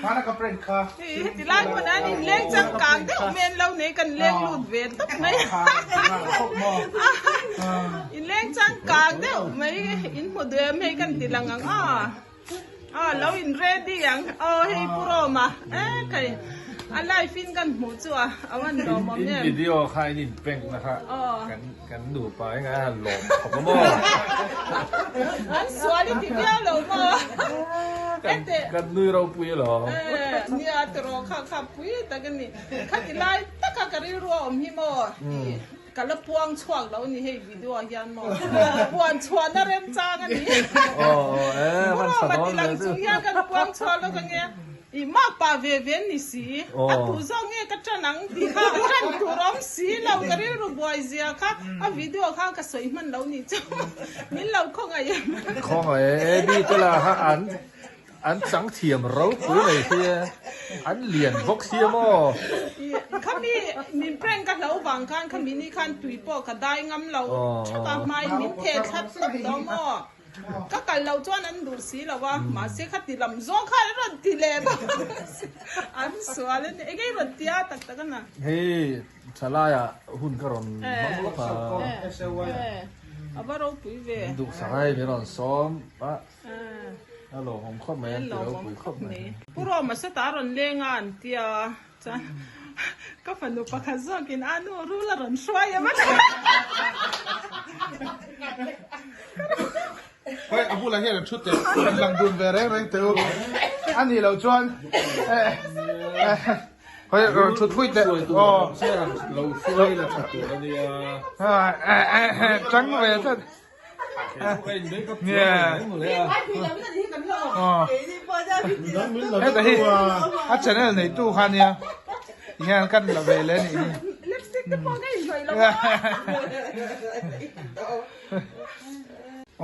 Hmana ka prank kha. Heti lai hmun ah in leng changkang deuh mai an lo nei kan leng lut ve tawp mai. In leng changkang deuh mai in hmu duh em hei kan ti lang ang a. Aw lo in ready ang aw hei Pu Roma e khai a live in kan hmuh chu a a van lawm awm em. In video kha in in prank na kha kan kan nupa in kan han lawm khawp a maw. An sual i ti viau lo maw. Kan kan nui ropui alawm. Nia tiraw kha kha pui tak a ni. Khati lai taka ka rilru a awm hi maw. Ka la puang chhuak lo ni hei video ah hian maw puan chhuahna remchang a ni. Buroma ti lang chung hian kan puang chhuak lo ka nge i mak pah ve ve ni si a tu zawk nge ka tan ang tih kha a tan tur awm si lo ka rilru buai zia kha a video kha ka sawi hman lo ni chu min lo khawngaih em. Khawngaih e, mi te lah kha an An chang thiam ropui mai hi e, an lian bawk si a maw? Khami min prank ka hlo vang khan khami ni khan tui pawh ka dai ngam lo thak a hmai min theh thlat tawp tawh maw? Ka kal loh chuan an duh si lo a, mahse khati lam zawng khan an rawn ti leh bawk an sual a ni, enge i rawn tia tak tak a na? Hei thalai ah hun ka rawn hmang lawk a. A va ropui ve. Min duhsak a hei min rawn sawm a. A lawmawm khawp mai, an ti ropui khawp mai. Pu Roma seta a rawn leng a an tia chuan ka fanu pakhat zawkin a nu rul a rawn hruai em a ti. Hei a bulah hian an thu teh an lang dun ve reng reng teh u a nih loh chuan hei rawn thut pui teh aw lo hruai la tha tur a nia chang ve tlat. Heta hi a channel neitu kha nia tihian kan la ve leh anih hi.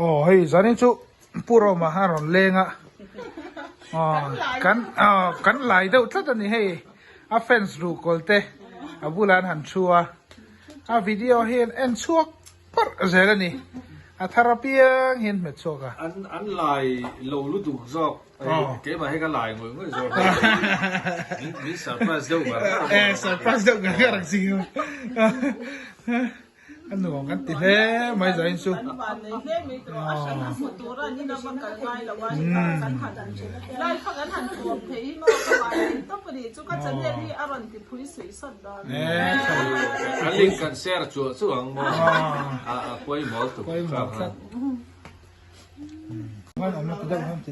Aw hei zanin chu Pu Roma a rawn leng a kan kan lai deuh tlat a ni hei a fans ruhkawl te a bulah an han thu a a video hian en chhuak Parh zel a ni. A thar apiang hian hmet chhuak a. An an lai lo lutuk zawk. Keimah hi ka lai ngawih ngawih zawk. Min min surprise deuh ngar ngar a. Eh surprise deuh ngar ngar ang chi. A nuam kan ti hle mai zain chu. Kan van nei hle mai tawh a hran a hmu tur a nin a va kal ngai lo a heta kan han live a kan han tuam thei hi maw ka van nei tawp a ni chu ka channel hi a rawn ti phui suih sawt dawn. A link kan share chuah chuah ang maw a pawimawh tuk kha.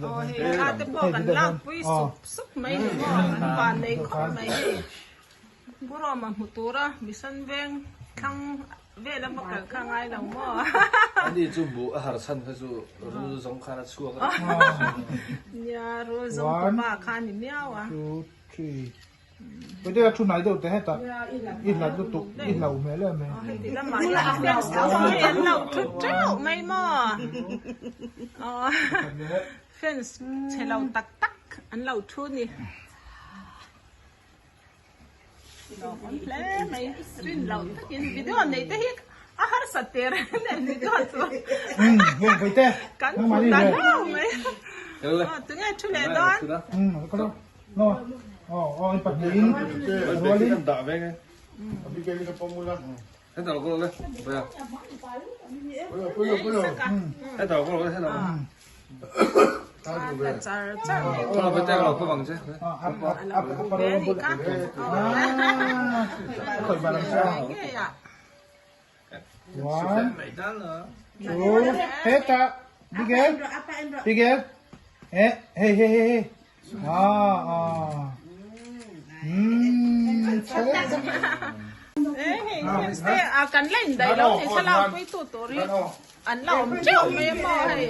Aw hei thla te pawh kan lak pui sup sup mai ni maw an van nei khawp mai hei. Pu Roma hmu tura mission veng thlang vel a va kal kha ngai lo maw? Ani chu buh a har chhan kha chu rul zawng khan a chhuak a. Nia rul zawng tupa kha a ni miau a. One, two, three. Pawite a thu hnai deuh teh hetah i hlat lutuk i hlau hmel em em. Heti lamah hian a fans tho hi an lo thu teuh mai maw? Fans chhe lo tak tak an lo thu ni. Lawmawm hle mai rin loh takin video nei te hi a harsat teh reng nen video chu kan hmu ta hlauh mai aw tunge thu leh dawn Kan la indaih lo ni thlalak pui tu tur hi an la awm teuh mai a maw hei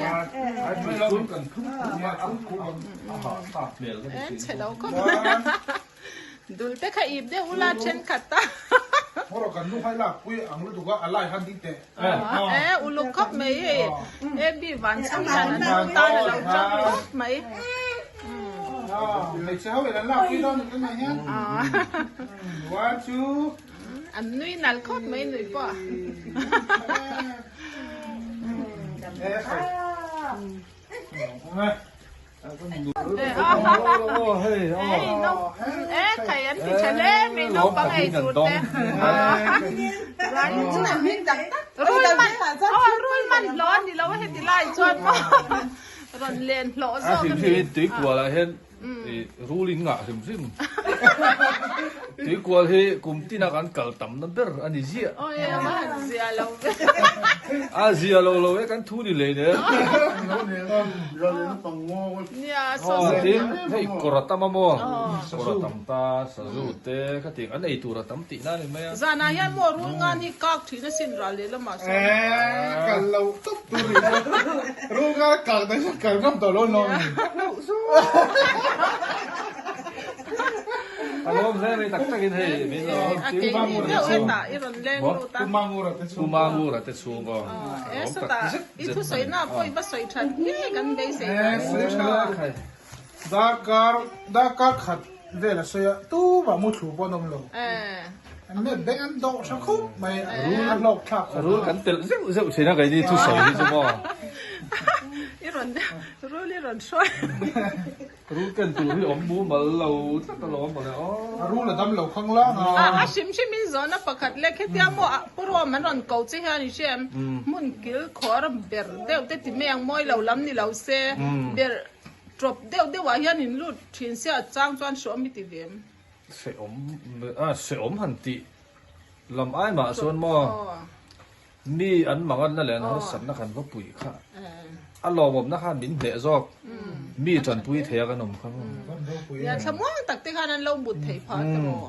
e chhe lo khawp dul te kha ip deuh ula thenkhat a e uluk khawp mai hei ab van chhang hian an lu tan a lo tang khawp mai. An nui nal khawp mai nui pawh a. A hrim hrim in tuikual ah hian rul in ngah hrim hrim. Tuikual hi kum tin a kan kal tam na ber a ni ziah. A zia lo lo e kan thu ni lei nen. Tin hei kawr a tam a maw? Kawr a tam ta sazu te khatiang an ei tur a tam tih na a ni mai a. Zanah hian maw rul ngan hi kak thin asin ral leh lamah sawn. Kal lo tawp tur ni chu. Rul ngan a kak dan hian kal ngam tawh lo lawm ni. A lawm hle mai tak takin hei min lo A keini deuh hetah i rawn leng lut a. Pu Mangura te chhung aw. E sawtah i thusawi na pawh i va sawi that ngei kan beisei dan chu. Darkar darkar khat vel a sawi a tumah mu thlu pawh an awm lo. An let beng an dawh tha khawp mai a hlawk thlak khawp. Rul kan telh zeuh zeuh thin a keini thusawi hi chu maw. I rawn rul i rawn hruai. Rul ken tur hi awm mumal lo tlat alawm mawle aw. A rul a dam lo khang lang a. A hrim hrim in zawhna pakhat lek hetia maw a pu ruam an rawn ko che hian i hria em? Hmun kil khawr ber deuh te ti mai ang mawi lo lam ni lo se ber tawp deuh deuh ah hian in lut thin se a chang chuan hreawm i ti ve em? Hreawm a hreawm han tih lam ai mah chuan maw Mi an manganna leh an harsatna kan va puih kha a lawmawmna khan min hneh zawk. Mi tanpui thei a kan awm kha maw. Nia thlamuang tak te khan an lo mut theih phah te maw.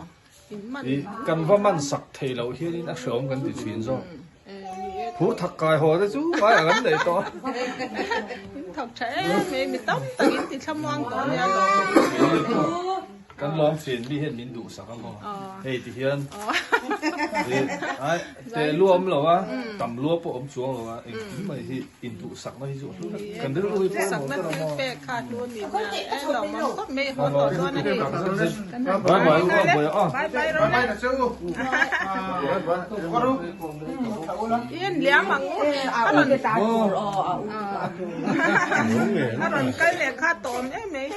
In man. Kan va man sak thei loh hianin a hreawm kan ti thin zawk. Phur thak kai haw te chu ngai ang an nei tawh. In thawk tha em mai mi tam tak in ti thlamuang tawh ania lawm. Kan lawm thin mi hian min duhsak a maw? Hei ti hian te lu awm lo a, tam lua pawh awm chuang lo a, engkim mai hi induhsakna hi chu a hlu vek. Kan rilru hi pawimawh ber a maw? Bye bye u bye a. Bye na che u. A rawn kal leh kha tawm em mai.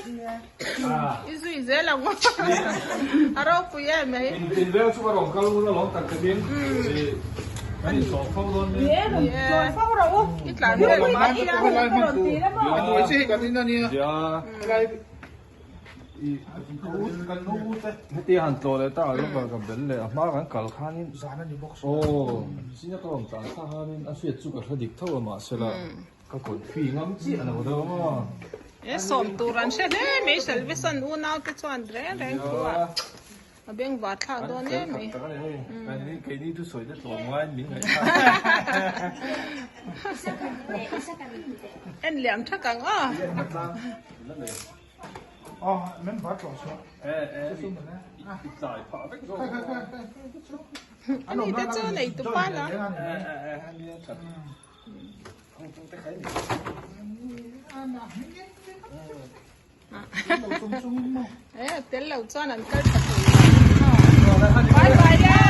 I zui zel ang aw. A ropui em mai. In vel chu ka rawn kal ngun alawm tak takin kan intlawh fo dawn nia. Ni e, fo rawh u. I tlan vel hma hian. Helai hman tur. A hnuai che hi kan in a nia. Helai kan nu u te. Hetia han tlawh leh tak ah ka bel leh a hma kan kal khanin zan a ni bawk si. Aw, zing a ka rawn tlan thlak khanin a hriat chu ka hre dik tho a mahsela. Ka kut phi ngam chiah lo deuh a maw? E sawm tur an hre hle mai Salvesan unau te chuan reng reng thu ah a beng va thlak dawn em mai. Kan fel khat tak a ni hei. Keini thu sawi te tlawm ngaiin min ngaihthlak. En liam thak ang aw. Aw men va tlawh chhuah. E e i tlai phah vek zawk. Ani te chu nei tu pa la. E e e nia that. E tel lo chuan an kal tha thei lo. Bye bye le.